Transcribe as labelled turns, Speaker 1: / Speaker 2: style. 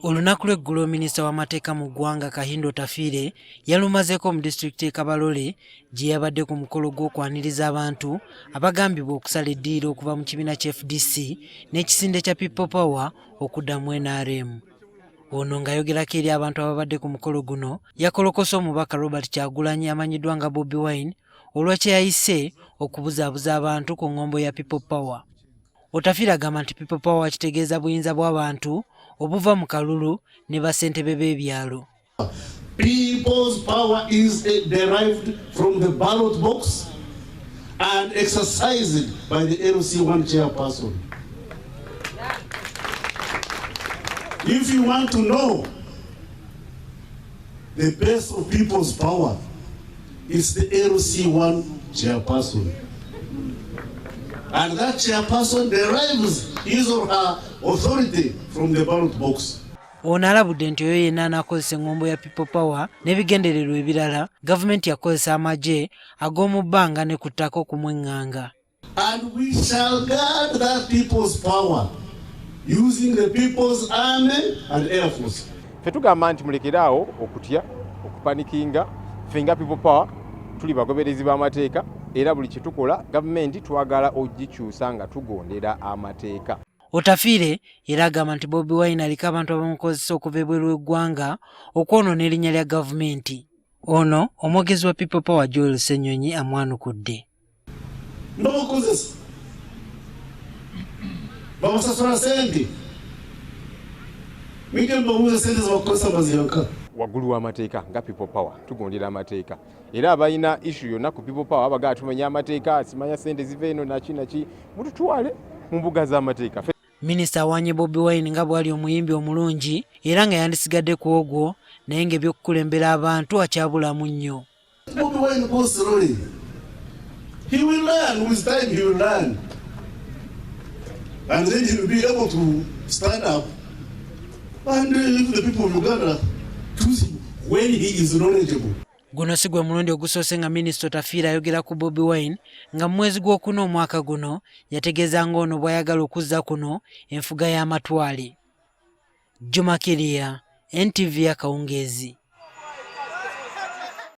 Speaker 1: Olunaku lw'eggulo minisita w'amateeka mu ggwanga Kahinda Otafiire yalumazeeko mu disitulikiti y'e Kabarole gye yabadde ku mukolo gw'okwaniriza abantu abagambibwa okusala eddiiro okuva mu kibiina kya FDC n'ekisinde kya People Power okudda mu NRM. Ono ng'ayogerako eri abantu ababadde ku mukolo guno yakolokose omubaka Robert Kyagulanyi amanyiddwa nga Bobi Wine olwa kye yayise okubuzaabuza abantu ku ng'ombo ya People Power. Otafiire agamba nti People Power kitegeeza buyinza bw'abantu obuva mu kalulu ne bassentebe b'ebyalo.
Speaker 2: People's power is derived from the ballot box and exercised by the LC1 chairperson. If you want to know the base of people's power, it's the LC1 chairperson. And that chairperson derives his or her authority from the ballot box.
Speaker 1: Ono alabudde nti oyo yenna anaakozesa eŋŋombo ya People Power n'ebigendererwa ebirala, gavumenti yakozesa amagye ag'omu bbanga ne ku ttaka okumweŋŋanga.
Speaker 2: And we shall guard that people's power using the people's army and air force.
Speaker 3: Ffe tugamba nti mulekeraawo okutya okupanikinga. Ffe nga People Power tuli bagoberezi b'amateeka, era buli kye tukola gavumenti twagala ogikyusa nga tugondera amateeka.
Speaker 1: Otafiire era agamba nti Bobi Wine aliko abantu abamukozesa okuva ebweru w'eggwanga okwonoona erinnya lya gavumenti. Ono omwogezi wa People Power Joel Ssenyonyi amwanukudde.
Speaker 2: Babakozesa, babasasula sente, mujje mbabuuza sente zebakozesa baziyanka.
Speaker 3: Waggulu w'amateeka nga People Power tugondera amateeka, era abalina issue yonna ku People Power bagaa tumenya amateeka, simanya sente ziva eno naki naki, mututwale mu mbuga z'amateeka.
Speaker 1: Minisita awanye Bobi Wine nga bw'ali omuyimbi omulungi era nga yandisigadde ku ogwo, naye ng'ebyokukulembera abantu akyabulamu nnyo.
Speaker 2: Bobi Wine goes slowly. He will learn with time, he will learn. And then he will be able to stand up and if the people of Uganda choose him when he is knowledgeable.
Speaker 1: Guno si gwe mulundi ogusoose nga minisita Otafiire ayogera ku Bobi Wine, nga mu mwezi gw'okuna omwaka guno yategeeza ng'ono bw'ayagala okuzza kuno enfuga y'amatwale. Juma Kirya, NTV akawungeezi.